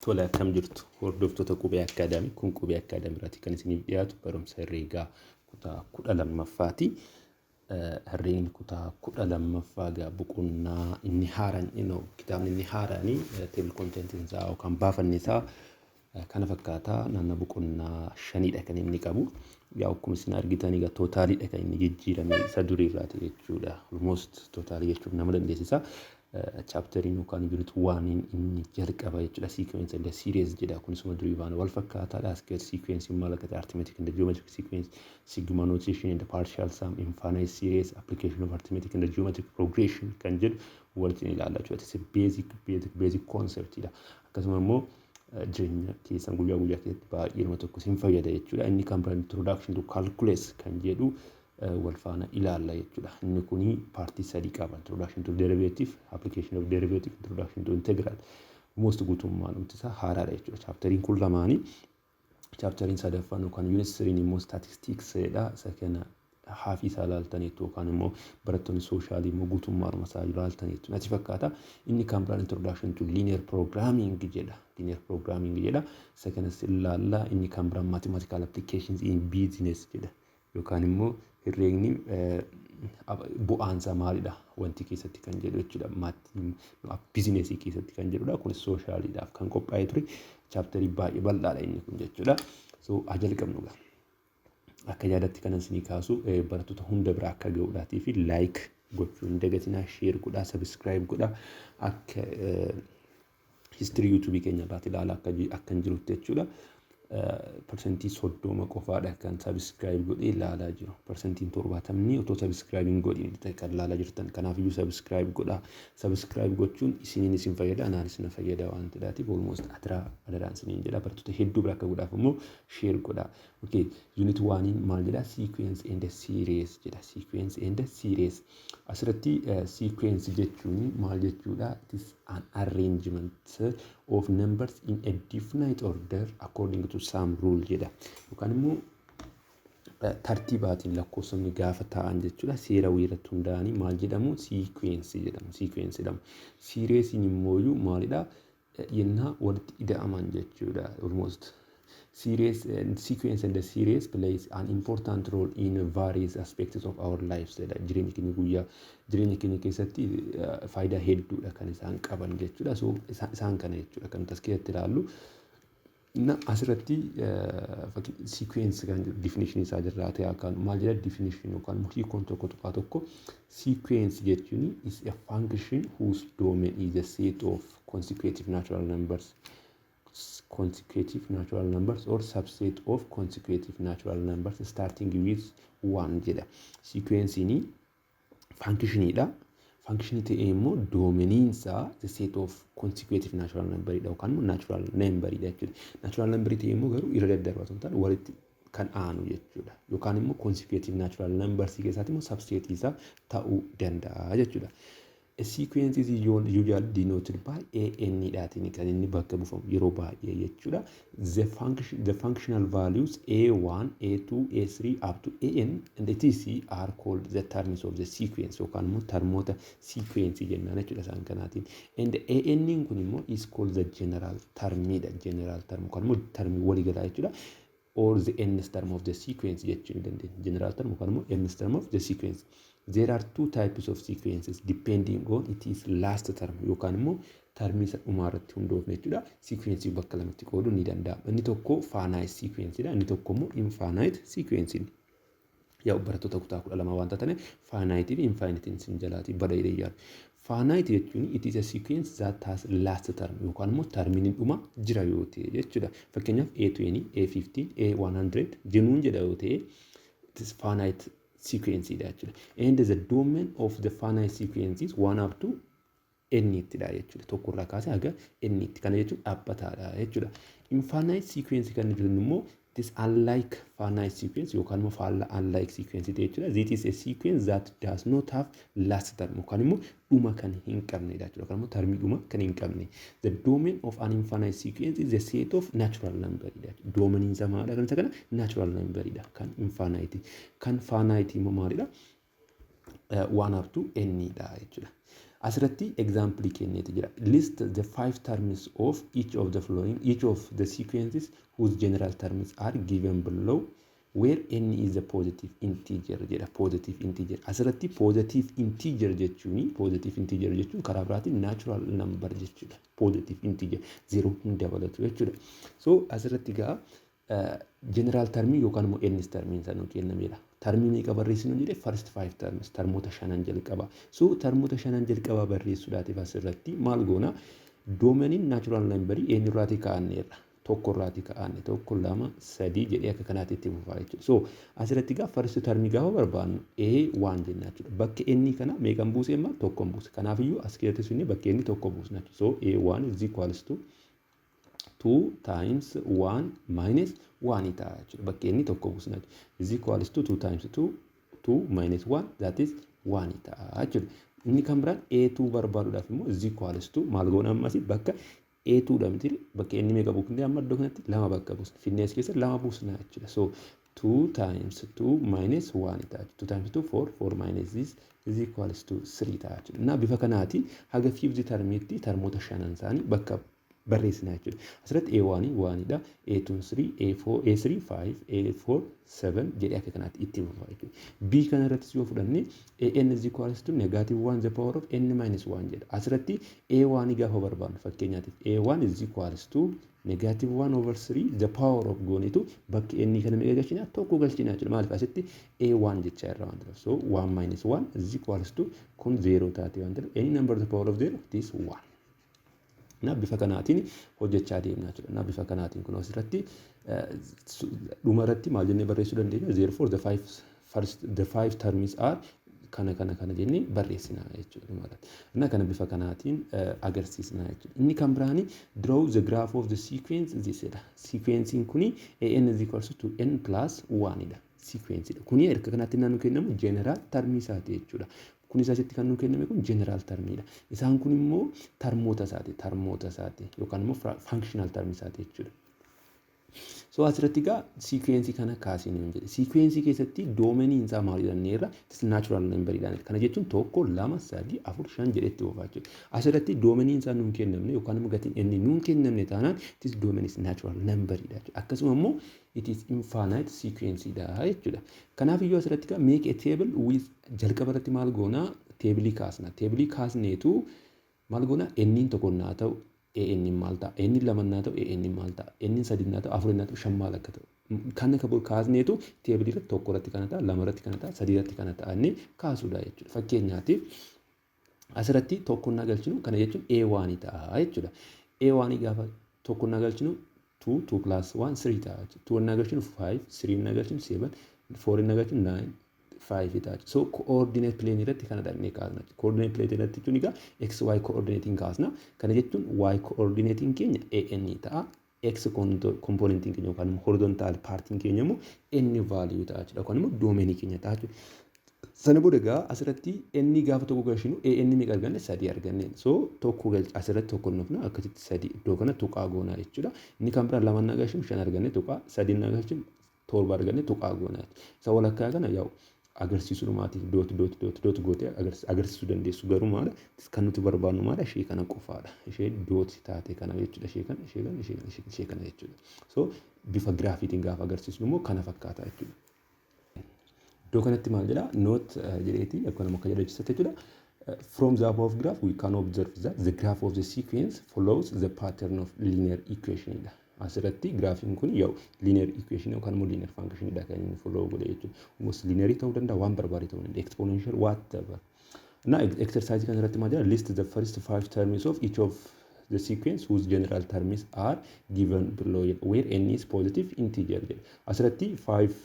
Tole, akkam jirtu hordoftoota Qubee Akkaadaamii? Kun Qubee Akkaadaamii irratti kan isiniif dhiyaatu barumsa herreegaa kutaa 12ffaati. Herreegni kutaa 12ffaa egaa boqonnaa inni haaraan, kitaabni inni haaraanii, table contentiin isaa yookaan baafanni isaa kana fakkaata. Naannoo boqonnaa shaniidha kan inni qabu. Yaa, akkuma isin argitan egaa totallydha kan inni jijjiirame isa duriirraati jechuudha. Almost totally jechuuf nama dandeessisa. Chapteriin yookaan unit oneiin inni jalqaba jechuudha. Sequence and series jedha. Kunis durii faana wal fakkaataadha. As keessatti sequence maal akka ta'e, arithmetic and geometric sequence, sigma notation and partial sum, infinite series, application of arithmetic and geometric progression kan jedhu walitti ilaalla jechuudha. It's a basic basic basic concept dha. Akkasuma immoo jireenya keessan guyyaa guyyaa keessatti baay'ee nama tokko isin fayyada jechuudha. Inni kan biraan introduction to calculus kan jedhu wal faana ilaalla jechuudha. Inni kuni partii sadii qaba. Introduction to derivative, application of derivative, introduction to integral. Most guutummaan dhumti isaa haaraadha jechuudha. Chapteriin kun lamaanii. Chapteriin sadaffaan yookaan unit threeiin immoo statistics dha. Isa kana haafii isaa ilaaltaniitu yookaan immoo barattoonni socialii immoo guutummaadhuma isaa ilaaltaniitu natti fakkaata. Inni kan biraan introduction to linear programming jedha. Linear programming jedha. Isa kanas ilaalla. Inni kan biraan mathematical applications in business jedha. Yookaan immoo herreegni bu'aansaa maalidha wanti keessatti kan jedhu jechuudha. Businessii keessatti kan jedhudha. Kunis socialiidhaaf kan qophaa'ee ture. Chapterii baay'ee bal'aadha inni kun jechuudha. So haa jalqabnu gaa. Akka yaadatti kanan isinii kaasu, barattoota hunda bira akka ga'uudhaatii fi like gochuu hin dagatinaa, share godhaa, subscribe godhaa. Akka history YouTubeii keenya irraati ilaalaa akka hin jirutti jechuudha. 30% qofaadha kan subscribe godhee ilaalaa jiru. 70% otoo subscribe hin godhin kan ilaalaa jirtan. Kanaafiyyuu subscribe godhaa. Subscribe gochuun isiniin isin fayyada, anaanis na fayyada waan ta'eef almost adaraa adaraan isiniin jedha. Barattoota hedduu bira akka godhaaf immoo share godhaa. Okay, unit oneiin maal jedhaa? Sequence and series jedha. Sequence and series. Asirratti sequence jechuun maal jechuudha? It is an arrangement of numbers in a definite order according to some rule jedha. Yookaan immoo tartiibaatiin lakkoofsonni gaafa ta'an jechuudha. Seera wayii irratti hundaa'anii maal jedhamu? Sequence jedhamu. Sequence jedhamu. Seriesiin immoo maalidha? Yennaa walitti ida'aman jechuudha. Almost series sequence and the series plays an important role in various aspects of our lives jedha. Jireenya keenya guyyaa, jireenya keenya keessatti faayidaa hedduudha kan isaan qaban jechuudha. So isaan kana jechuudha kan as keessatti ilaallu. Na asirratti sequence kan jedhu definition isaa jirraa ta'e akkaan maal jedha? Definition yookaan hiikoon 1.1, sequence jechuun is a function whose domain is a set of consecutive natural numbers, consecutive natural numbers or subset of consecutive natural numbers starting with one jedha. Sequence'n functioniidha. Functionii ta'ee immoo domainiin isaa the set of consecutive natural numberidha yookaan immoo natural numberidha jechuudha. Natural number ta'ee immoo garuu irra daddarbaa osoo hin taane walitti kan aanu jechuudha. Yookaan immoo consecutive natural numbers keessaatti immoo subset isaa ta'uu danda'a jechuudha. A sequence is usually denoted by AN dhaatiin kan inni bakka buufamu yeroo baay'ee jechuudha. The functional values A1, A2, A3 up to AN and etc are called the terms of the sequence yookaan immoo termoota sequence jennaan jechuudha isaan kanaatiin. And AN kun immoo is called the general termidha. General term yookaan immoo termii waliigalaa jechuudha. Or the nth term of the sequence jechuu ni dandeenya. General term yookaan immoo nth term of the sequence. There are two types of sequences depending on its last term yookaan immoo termii isa dhumaa irratti hundoofne jechuudha. Sequence bakka lamatti qooduun ni danda'ama. Inni tokko finite sequence dha. Inni tokko immoo infinite sequence. Yaa barattoota kutaa 12 waan taataniif finite fi infinite isin jalaatii badayee yaadu. Finite jechuun it is a sequence that has last term yookaan immoo termiin dhuma jira yoo ta'e jechuudha. Fakkeenyaaf A20, A15, A100 jennuun jedha yoo ta'e, it is finite sequence dha jechuudha. And the domain of the finite sequence is 1 up to n ittidha jechuudha. Tokkorraa kaasee haga n itti. Kana jechuun dhaabbataadha jechuudha. Infinite sequence kan jennu immoo it is unlike finite sequence yookaan immoo faallaa unlike sequence ta'e jechuudha. This is a sequence that does not have last term yookaan immoo dhuma kan hin qabnedha jechuudha. Yookaan immoo termii dhuma kan hin qabne. The domain of an infinite sequence is a set of natural number dha. Domainiin isaa maalidha? Kan isa kana natural number dha. Kan infinite. Kan finite immoo maalidha? One up to n dha jechuudha. Asirratti example kenneeti jira. List the five terms of each of the following, each of the sequences whose general terms are given below, where n is a positive integer jedha. Positive integer. Asirratti positive integer jechuun karaa biraatiin natural number jechuudha. Positive integer zero hin dabalatu jechuudha. So asirratti gaa general termii yookaan immoo nth termiin isaa nuu kennameera. Termii meeqa barreessinu jedhe? First five terms, termoota shanan jalqaba. So termoota shanan jalqabaa barreessuudhaatiif asirratti maal goona? Domainiin natural numberii eenyurraatii kaa'anneerra? Tokkorraatii kaa'anne. Tokko, lama, sadii jedhee akka kanaatti itti fufaa jechuudha. So asirratti gaa first termii gaafa barbaannu A one jenna jechuudha. Bakka inni kana meeqan buuse amma? Tokkon buuse. Kanaafiyyuu as keessatti sunni bakka inni tokko buusna jechuudha. So A one is equals to 2 times 1 minus 1 ta'a jechuudha. Bakka inni tokko buusna jechuudha. Is equals to 2 times 2, 2 minus 1, that is 1 ta'a jechuudha. Inni kan biraan A2 barbaaduudhaaf immoo is equals to maal goona? Ammas bakka A2 dha miti, bakka inni meeqa buufne? Amma iddoo kanatti lama bakka buusna. Finnee as keessa lama buusna jechuudha. So 2 times 2 minus 1 ta'a. 2 times 2, 4, 4 minus this is equals to 3 ta'a jechuudha. Na bifa kanaatiin haga fifth termiitti termoota shanan isaanii bakka barreessina jechuudha. Asirratti A1 1dha, A2 3, A4, A3 5, A4 7 jedhee akka kanaatti itti fufa jechuudha. B kana irrattis yoo fudhanne, AN is equals to negative 1 the power of n minus 1 jedha. Asirratti A1 gaafa barbaadnu, fakkeenyaatiif A1 is equals to negative 1 over 3 the power of goonetu bakki n kana meeqa galchina? Tokko galchina jechuudha. Maaliif? Asitti A1 jechaa irra waan ta'eef. So 1 minus 1 is equals to kun 0 taate waan ta'eef, any number the power of 0, it is 1. Na bifa kanaatiin hojjechaa deemna jechuudha. Na bifa kanaatiin kun asirratti dhuma irratti maal jennee barreessuu dandeenya? Therefore the five first, the five terms are kana kana kana jennee barreessina jechuudha dhuma irratti. Na kana bifa kanaatiin agarsiisna jechuudha. Inni kan biraani draw the graph of the sequence this jedha. Sequencing kuni an is equals to n plus 1 dha. Sequence dha. Kuni erga kanaatti naannoo kennamu general termii isaati jechuudha. Kunis asitti kan nu kenname kun general termiidha. Isaan kun immoo termoota isaati yookaan immoo functional termii isaati jechuudha. So asirratti egaa sequencii kana kaasee nuun jedhe. Sequencii keessatti domainiin isaa maal jedhaneerra? Natural numberiidhaan. Kana jechuun tokko, lama, sadii, afur, shan jedhee itti fufaa jechuudha. Asirratti domainiin isaa nuun kennamne yookaan immoo gatiin inni nuun kennamne taanaan it is domain is natural numberiidha jechuudha. Akkasuma immoo it is infinite sequence dha jechuudha. Kanaaf iyyuu asirratti egaa make a table with jalqaba irratti maal goonaa? Tableii kaasna. Tableii kaasneetu maal goonaa? N'n tokko naa ta'u AN maal ta'a? N lama naa ta'u AN maal ta'a? N sadi naa ta'u, afur naa ta'u, shan maal akka ta'u? Kan akka kaasneetu tableii irratti tokko irratti kana ta'a, lama irratti kana ta'a, sadii irratti kana ta'a inni kaasuudha jechuudha. Fakkeenyaatiif asirratti tokko naa galchinu, kana jechuun A1 ta'a jechuudha. A1 gaafa tokko naa galchinu 2, 2 plus 1, 3 ta'a jechuudha. 2 naa galchinu 5, 3 naa galchinu 7, 4 naa galchinu 9, 5 ta'a. So coordinate plane irratti kana dhaqnee kaasna. Coordinate plane irratti jechuun egaa x, y coordinatein kaasna. Kana jechuun y coordinatein keenya an ta'a. X componentiin keenya yookaan immoo horizontal partiin keenya immoo n value ta'a jechuudha. Yookaan immoo domainii keenya ta'a jechuudha. Sana booda egaa asirratti n gaafa tokko galchinu an meeqa arganne? Sadii arganne. So tokko galchi asirratti tokko nufna, akkasitti sadii iddoo kana tuqaa goonaa jechuudha. Inni kan biraa lama na galchinu shan arganne, tuqaa. Sadii na galchinu torba arganne, tuqaa goonaa. Isa walakkaa kana yaa'u agarsiisuudhumaatiif dot dot dot dot gootee agarsiisuu dandeessu, garuu maala kan nuti barbaannu maala? Ishee kana qofaadha. Ishee dot taate kana jechuudha. Ishee kana, ishee kana, ishee kana, ishee kana jechuudha. So bifa graphiitiin gaafa agarsiisnu immoo kana fakkaata jechuudha. Iddoo kanatti maal jedha? Note jedheeti akkuma akka jedhachiisate jechuudha. From the above graph we can observe that the graph of the sequence follows the pattern of linear equation dha. Asirratti graphiin kun yaa'u linear equation yookaan immoo linear function dha kan inni follow godhe jechuudha. Almost linear ta'uu danda'a, waan barbaade ta'uu danda'a, exponential, whatever. Na exercise kana irratti maal jedha? List the first five terms of each of the sequence whose general terms are given below, where n is positive integer jedha. Asirratti five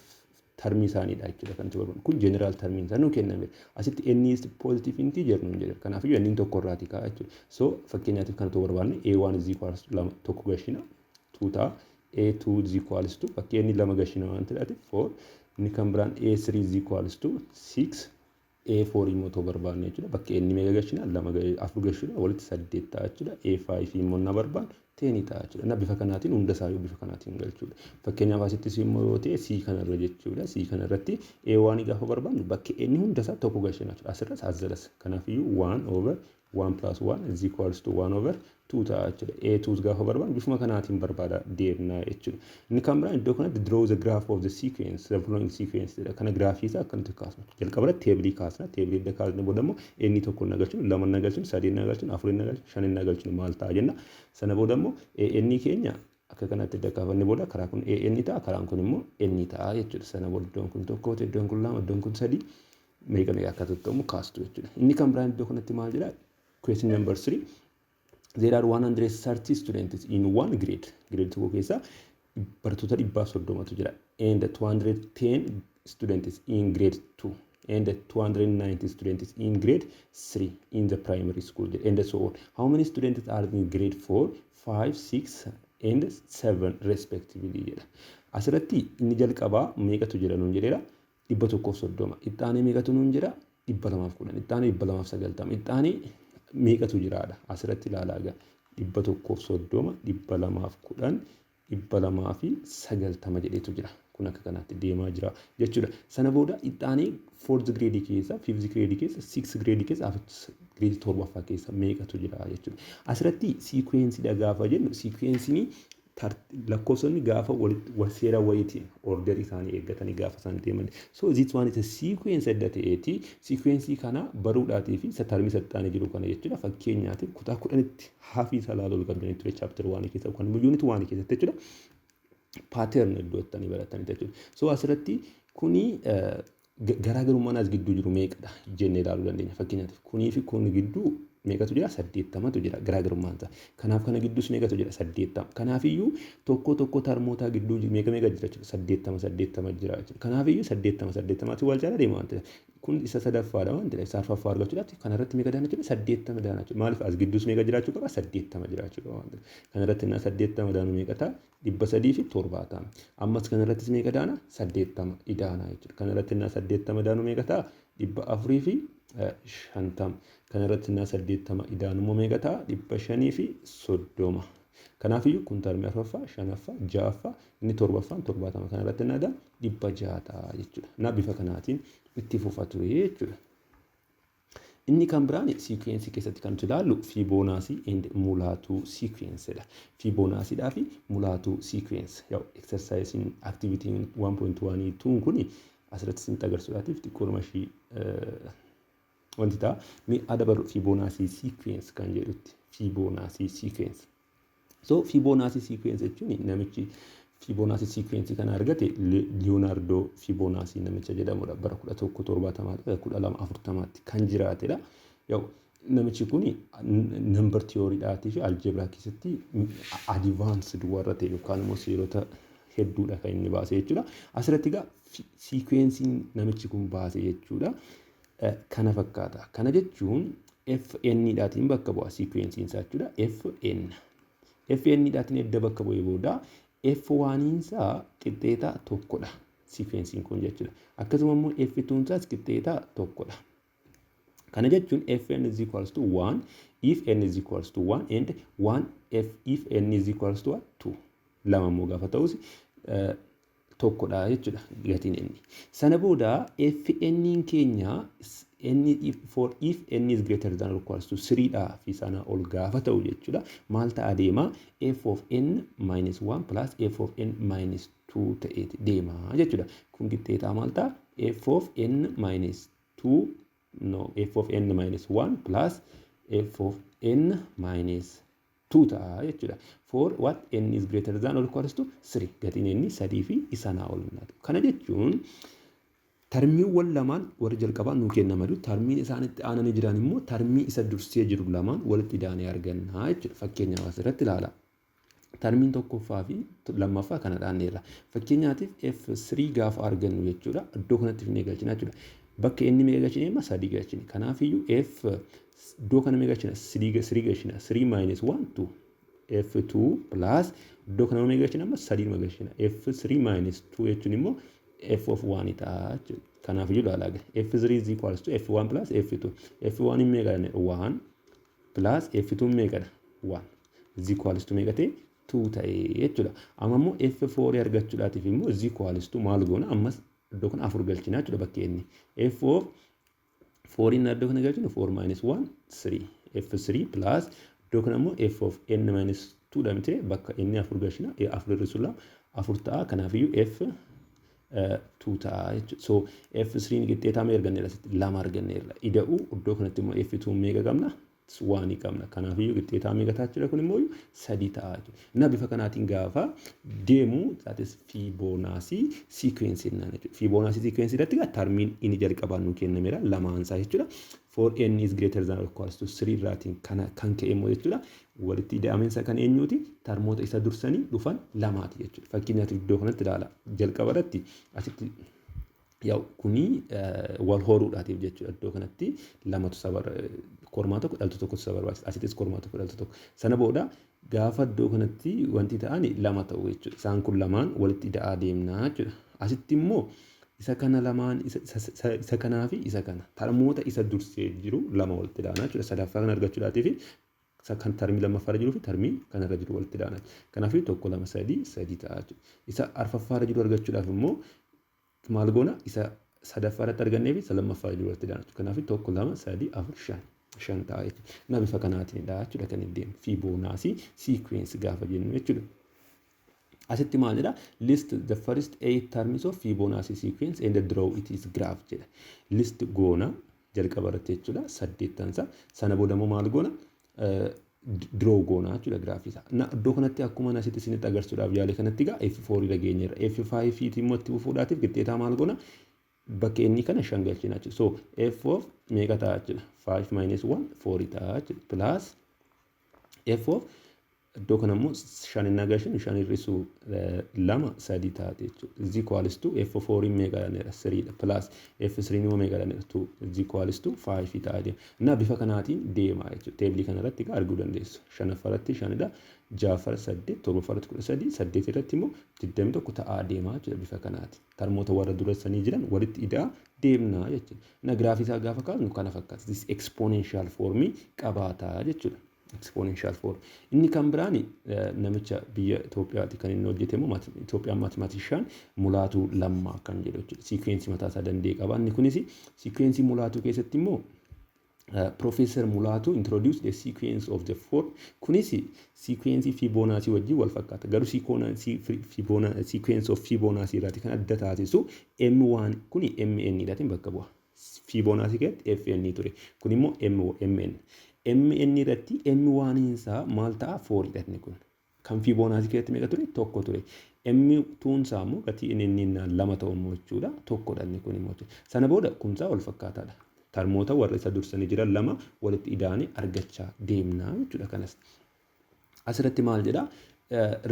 termii isaaniidha jechuudha kan nuti barbaannu. Kun general termiin isaa nuu kenname. Asitti n is positive integer nuun jedha. Kanaafiyyuu n tokko irraatii ka'a jechuudha. So fakkeenyaatiif kan nuti barbaanne a1 is equals to lama, tokko gashina, 2 ta'a. A2 is equals to fakkii inni lama gashina waan ta'eef 4. Inni kan biraan a3 is equals to 6. A4 immoo ta'uu barbaanne jechuudha. Bakka inni meeqa gashina? Lama, afur gashina, walitti saddeet ta'a jechuudha. A5 immoo na barbaanne 10 ta'a jechuudha. Na bifa kanaatiin hunda isaa bifa kanaatiin galchuudha. Fakkeenyaaf asittis immoo yoo ta'e C kanarra jechuudha. C kanarratti A1 gaafa barbaannu bakka inni hunda isaa tokko gashina jechuudha. Asirras as jalas. Kanaafiyyuu 1 over 1 plus 1 is equals to 1 over 2 ta'a jechuudha. A2 gaafa barbaadu bifuma kanaatiin barbaada deemna jechuudha. Inni kan biraan iddoo kanatti "Draw the graph of the sequence, the following sequence" jedha. Kana giraafii isaa akkanatti kaasna. Jalqaba irratti teebilii kaasna. Teebilii edda kaasne booda immoo inni tokko na galchinu, lama na galchinu, sadii na galchinu, afurii na galchinu, shanii na galchinu maal ta'a jenna. Sana booda immoo inni keenya akka kanatti edda kaafanne booda karaa kun AN ta'a, karaan kun immoo N ta'a jechuudha. Sana booda iddoon kun tokko, iddoon kun lama, iddoon kun sadii, meeqa meeqa akka ta'u kaastu jechuudha. Inni kan biraan iddoo kanatti maal jedha? Question number 3. There are 130 students in one grade. Grade tokko keessa barattoota 130tu jira. And 210 students in grade 2 and 290 students in grade 3 in the primary school and so on. How many students are in grade 4, 5, 6 and 7 respectively? Jedha. Asirratti inni jalqabaa meeqatu jira nuun jedheera? 130. Ittaanee meeqatu nuun jedha? 210. Ittaanee 290. Ittaanee meeqatu jiraadha? Asirratti ilaalaa egaa, 130, 210, 290 jedheetu jira. Kun akka kanaatti deemaa jira jechuudha. Sana booda ittaanee fourth grade keessa, fifth grade keessa, sixth grade keessa, grade torbaffaa keessa meeqatu jira jechuudha. Asirratti sequenceiidha gaafa jennu, sequenceiin lakkoofsonni gaafa walitti seera wayiitiin orderii isaanii eeggatanii gaafa isaan deeman. So this one is a sequence adda ta'eeti. Sequence kana baruudhaatii fi isa termii saxxaanii jiru kana jechuudha. Fakkeenyaatiif kutaa 10tti haafii isaa ilaaluu qabdanii ture, chapter one keessa yookaan immoo unit one keessatti jechuudha. Pattern iddoo itti baratanii jechuudha. So asirratti kuni garaagarummaan as gidduu jiru meeqadha jennee ilaaluu dandeenya. Fakkeenyaatiif kunii fi kun gidduu meeqatu jira? 80tu jira garaagarummaan isaa. Kanaaf kana gidduus meeqatu jira? 80. Kanaafiyyuu tokko tokko termootaa gidduu meeqa meeqa jira jechuudha? 80 80 jira jechuudha. Kanaafiyyuu 80 80tu wal caala deema waan ta'eef. Kun isa sadaffaadha waan ta'eef, isa arfaffaa argachuudhaaf kanarratti meeqa daana jechuudha? 80 daana jechuudha. Maaliif as gidduus meeqa jiraachuu qaba? 80 jiraachuu qaba waan ta'eef. Kanarratti innaa 80 daanu meeqa ta'a? 370. Ammas kanarrattis meeqa daana? 80 idaana jechuudha. Kanarratti innaa 80 daanu meeqa ta'a? 450. Kanarratti innaa 80 idaanu immoo meeqa ta'a? 530. Kanaafiyyuu kun termii arfaffaa, shanaffaa, ja'affaa, inni torbaffaan 70. Kanarratti innaa daanu 600 ta'a jechuudha. Na bifa kanaatiin itti fufa ture jechuudha. Inni kan biraan sequence keessatti kan nuti ilaallu Fibonacci and Mulatu sequenceedha. Fibonaccidhaa fi Mulatu sequence. Yaa'u exerciseiin activityn 1.12 kun asirratti isinitti agarsiisuudhaatiif xiqqoodhuma ishii wanti ta'a. Mee adabalu Fibonacci sequence kan jedhutti, Fibonacci sequence. So Fibonacci sequence jechuun namichi Fibonacci sequence kana argate Leonardo Fibonacci namicha jedhamudha. Bara 1170, 1240tti kan jiraatedha. Yaa'u namichi kun number theoryidhaatii fi algebra keessatti advanced warra ta'e yookaan immoo seerota hedduudha kan inni baase jechuudha. Asirratti egaa sequenceiin namichi kun baase jechuudha. Kana fakkaata. Kana jechuun FN dhaatiin bakka bu'a sequenceiin isaa jechuudha. FN. FN dhaatiin edda bakka bu'ee booda F1 isaa qixxeetaa tokkodha. Sequenceiin kun jechuudha. Akkasuma immoo F2 isaas qixxeetaa tokkodha. Kana jechuun Fn is equals to 1 if n is equals to 1 and 1 f if n is equals to 2. Lama immoo gaafa ta'us tokkodha jechuudha gatiin inni. Sana booda Fn keenya n if, for if n is greater than or equals to 3 dha fi sana ol gaafa ta'u jechuudha. Maal ta'a deema? F of n minus 1 plus f of n minus 2 ta'eeti deema jechuudha. Kun qixxeetaa maal ta'a? F of n minus 2, no, f of n minus 1 plus f of n minus 2 ta'a jechuudha. For what n is greater than or equals to 3, gatiin inni sadii fi isanaa ol naatu. Kana jechuun termiiwwan lamaan warri jalqabaa nuu kennamadu, termiin isaanitti aananii jiran immoo termii isa dursee jiru lamaan walitti idaanee argannaa jechuudha. Fakkeenyaaf asirratti ilaala. Termiin tokkoffaa fi lammaffaa kana dhaanneerra. Fakkeenyaatiif F3 gaafa argannu jechuudha. Iddoo kanatti finnee galchina jechuudha. Bakka inni meeqa galchine? Amma sadii galchine. Kanaafiyyuu F iddoo kana meeqa galchina? Sadii galchina. 3 minus 1, 2. F2 plus iddoo kana meeqa galchina? Amma sadii galchina. F3 minus 2 jechuun immoo F of 1 ta'a jechuudha. Kanaafiyyuu ilaalaa gahe. F3 is equals to F1 plus F2. F1 meeqa? 1 plus F2 meeqadha? 1 is equals to meeqa ta'e? 2 ta'e jechuudha. Amma immoo F4 argachuudhaatiif immoo is equals to maal goona? Ammas iddoo kana afur galchina jechuudha bakkee inni. F of 4 inni iddoo kana galchinu 4 minus 1, 3. F3 plus iddoo kana immoo f of n minus 2 dha miti? Bakka inni afur gashina, afur hir'isuu lama afur ta'a. Kanaafiyyuu f 2 ta'a jechuudha. So f3 qixxeetaa meeqa arganneerra asitti? Lama arganneerra. Ida'uu iddoo kanatti immoo f2 meeqa qabna? One qabna. Kanaafiyyuu qixxeetaa meeqa ta'a jechuudha? Kun immoo sadii ta'a jechuudha. Na bifa kanaatiin gaafa deemu, that is Fibonacci sequence jennaan jechuudha. Fibonacci sequence irratti egaa termiin inni jalqabaan nu kennameera lamaansaa jechuudha. For n is greater than or equals to 3 irraatiin kana kan ka'e immoo jechuudha. Walitti ida'amiinsa kan eenyuuti? Termoota isa dursanii dhufan lamaati jechuudha. Fakkeenyaaf iddoo kanatti ilaala. Jalqaba irratti asitti yaa'u kuni wal horuudhaatiif jechuudha. Iddoo kanatti lamatu saba, kormaa tokko, dhaltu tokkotu isa barbaachisa. Asittis kormaa tokko, dhaltu tokko. Sana booda gaafa iddoo kanatti wanti ta'an lama ta'u jechuudha. Isaan kun lamaan walitti ida'aa deemnaa jechuudha. Asitti immoo isa kana lamaan, isa kanaa fi isa kana, termoota isa dursee jiru lama walitti ida'anaa jechuudha. Sadaffaa kana argachuudhaatii fi isa kan termii lammaffaarra jiruu fi termii kanarra jiru walitti ida'anaa. Kanaaf tokko, lama, sadii, sadii ta'a jechuudha. Isa arfaffaarra jiru argachuudhaaf immoo maal goona? Isa sadaffaa irratti argannee fi isa lammaffaa jiru walitti ida'ana. Kanaaf tokko, lama, sadii, afur, shan. Shan ta'a jechuudha. Na bifa kanaatiinidha jechuudha kan inni deemu. Fibonacci sequence gaafa jennu jechuudha. Asitti maal jedha? "List the first eight terms of Fibonacci sequence and draw its graph" jedha. List goona jalqaba irratti jechuudha, saddeettansa. Sana booda immoo maal goona? Draw goona jechuudha giraafii isaa. Na iddoo kanatti akkuma asitti isinitti agarsiisuudhaaf yaale kanatti egaa F4 irra geenyeerra. F5 immoo itti fufuudhaatiif qixxeetaa maal goona? Bakka inni kana shan galchina jechuudha. So F of meeqa ta'a jechuudha? 5 minus 1, 4 ta'a jechuudha. Plus F of iddoo kana immoo shan inni agarsiinu, shan hir'isuu lama sadii taate jechuudha. Is equals to F four meeqa jedhaneera? Threedha. Plus F three immoo meeqa jedhaneera? Two. Is equals to five ta'a deema. Na bifa kanaatiin deema jechuudha. Tableii kana irratti arguu dandeessu. Shanaffaa irratti shanidha. Ja'affaa saddeet, torbaffaa irratti 13, saddeet irratti immoo 21 ta'aa deema jechuudha bifa kanaatiin. Termoota warra dursanii jiran walitti idaa deemnaa jechuudha. Na giraafii isaa gaafa kaasnu kana fakkaata. This exponential formii qabaataa jechuudha. Exponential form. Inni kan biraan namicha biyya Itoophiyaati kan inni hojjete immoo Itoophiyaan mathematician Mulaatuu Lammaa kan jedhu jechuudha. Sequenceii mataa isaa danda'e qaba. Inni kunis sequenceii Mulaatuu keessatti immoo Professor Mulaatu introduced the sequence of the form. Kunis sequence Fibonacci wajjin wal fakkaata. Garuu sequence of Fibonacci irraati kan adda taasisu M1 kuni MN dhaatiin bakka bu'a. Fibonacci keessatti FN ture. Kun immoo MN. MN irratti M1 isaa maal ta'a? 4 dha kun. Kan Fibonacci keessatti meeqa ture? Tokko ture. M2 isaa immoo gatii inni lama ta'u immoo jechuudha. Tokkodha inni kun immoo. Sana booda kunsaa wal fakkaataadha. Termoota warra isa dursanii jiran lama walitti ida'anii argachaa deemnaa jechuudha kanas. Asirratti maal jedhaa?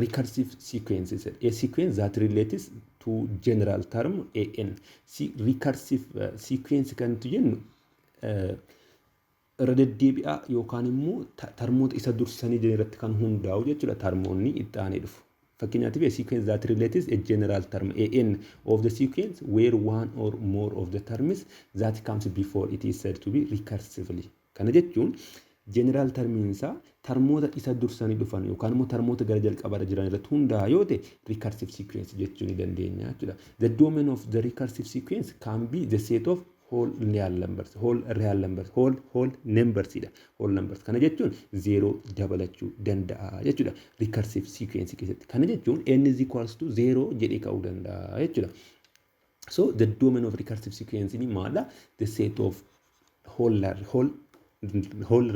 Recursive sequences. A sequence that relates to general term AN. Recursive sequence kan nuti jennu irra deddeebi'aa yookaan immoo termoota isa dursanii jiran irratti kan hundaa'u jechuudha, termoonni itti aanee dhufu. Fakkeenyaatiif, a sequence that relates a general term AN of the sequence where one or more of the terms that comes before it is said to be recursively. Kana jechuun general termiin isaa termoota isa dursanii dhufan yookaan immoo termoota gara jalqabaarra jiran irratti hundaa'a yoo ta'e, recursive sequence jechuu ni dandeenya jechuudha. The domain of the recursive sequence can be the set of whole real numbers, whole real numbers, whole numbers dha. Whole numbers kana jechuun zero dabalachuu danda'a jechuudha recursive sequence keessatti. Kana jechuun n is equals to zero jedhee ka'uu danda'a jechuudha. So the domain of recursive sequence ni maala? The set of whole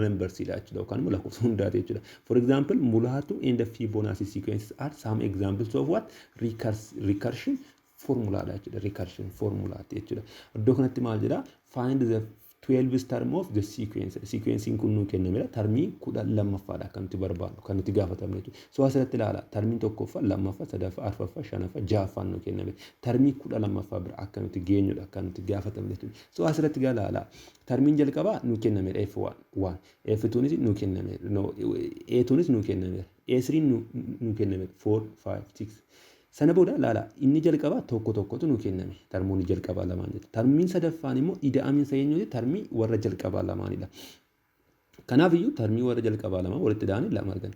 numbers dha jechuudha yookaan immoo lakkoofsa hundaati jechuudha. For example, Mulatu and the Fibonacci sequences are some examples of what? Recursion formula dha jechuudha. Recursion formula jechuudha. Iddoo kanatti maal jedha? "Find the 12th term of the sequence." Sequencing kun nuu kennameera. Termii 12ffaadha kan nuti barbaadnu, kan nuti gaafatamne jechuudha. So asirratti ilaala. Termiin tokkoffaa, lammaffaa, sadaffaa, arfaffaa, shanaffaa, ja'affaan nuu kenname. Termii 12ffaa bira akka nuti geenyudha kan nuti gaafatamne jechuudha. So asirratti gaa ilaala. Termiin jalqabaa nuu kennameera, F1 1. F2nis nuu kennameera. No, A2nis nuu kennameera. A3 nuu kennameera. 4, 5, 6. Sana booda laala, inni jalqabaa tokko tokkotu nuu kenname. Termoonni jalqabaa lamaan jechuudha. Termiin sadaffaan immoo ida'amiinsa eenyuti? Termii warra jalqabaa lamaanidha. Kanaaf iyyuu termii warra jalqabaa lamaan walitti ida'anii lama argan.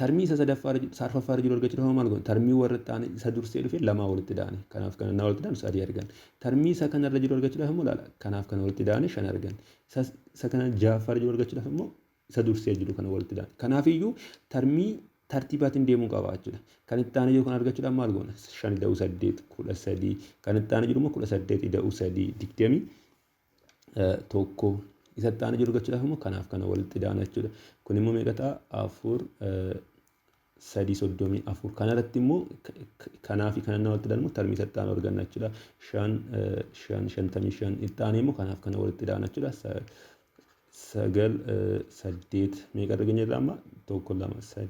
Termii isa sadaffaa, arfaffaa jiru argachuudhaaf maal goona? Termii warra ta'an isa dursee dhufe lamaa walitti ida'anii. Kanaaf kana naa walitti ida'an sadii argan. Termii isa kanarra jiru argachuudhaaf immoo laala. Kanaaf kana walitti ida'anii shan argan. Isa kana ja'affaa jiru argachuudhaaf immoo Isa dursee jiru kana walitti ida'an. Kanaafiyyuu termii tartiibaatiin deemuu qaba jechuudha. Kan itti aanee jiru kan argachuudhaan maal goona? 5 ida'uu 8 13. Kan itti aanee jiru immoo 18 ida'uu 3 21. Isa itti aanee jiru argachuudhaaf immoo kanaaf kana walitti ida'ana jechuudha. Kun immoo meeqa ta'a? 4 3 34. Kanarratti immoo kanaa fi kana walitti ida'an immoo termii isa itti aanu arganna jechuudha. 5 5 55. Itti aanee immoo kanaaf kana walitti ida'ana jechuudha. 9 8. Meeqa arganya jirra amma? 1, 2, 3,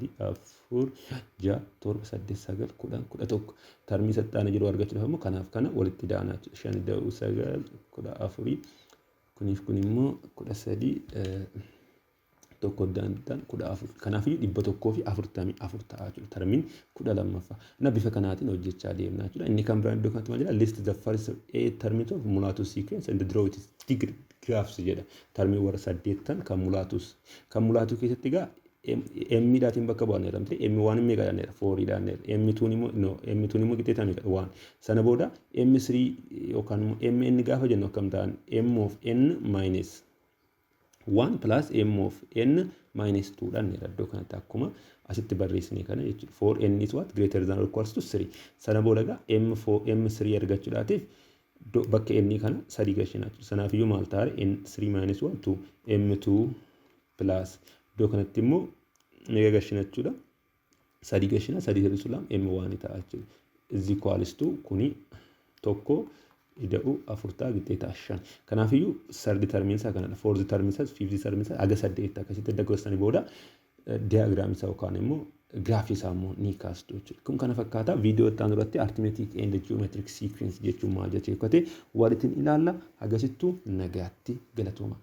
4, 6, 7, 8, 9, 10, 11. Termii isa itti aanee jiru argachuudhaaf immoo kanaaf kana walitti ida'ana jechuudha. 5 ida'uu 9 14. Kuniif kun immoo 13, tokko addaan 14. Kanaafiyyuu 144 ta'a jechuudha termiin 12ffaa. Na bifa kanaatiin hojjechaa deemna jechuudha. Inni kan biraan iddoo kanatti maal jedha? "List the first eight terms of Mulatu sequence and draw its graphs" jedha. Termii warra saddeettan kan Mulatu keessatti egaa M dhaatiin bakka bu'an jedhamte. M one meeqa jedhaneera? Four jedhaneera. M twon immoo, no, M twon immoo qixxeetaa meeqa? One. Sana booda M three yookaan immoo M n gaafa jennu akkam ta'an? M of n minus 1 plus m of n minus 2 dhaan iddoo kanatti akkuma asitti barreessine kana jechuudha. For n is what? Greater than or equals to 3. Sana booda egaa m4 m3 argachuudhaatiif bakka n kana sadii gashina jechuudha. Sanaafiyyuu maal ta'a? N 3 minus 1 2 m2 plus iddoo kanatti immoo meeqa gashina jechuudha? Sadii gashina. Sadii hir'isu lama m1 ta'a jechuudha. Is equals to kuni tokko ida'u afur ta'a, qixxee ta'a shan. Kanaafiyyuu third termiin isaa kanadha. Fourth termiin isaa, fifth termiin isaa haga saddeet akkasitti edda gorsanii booda diagramii isaa yookaan immoo giraafii isaa immoo ni kaastu jechuudha. Kun kana fakkaata. Viidiyoo itti aanu irratti arithmetic and geometric sequence jechuun maal jechuu akka ta'e walitti ilaalla. Hagasittuu nagaatti, galatooma.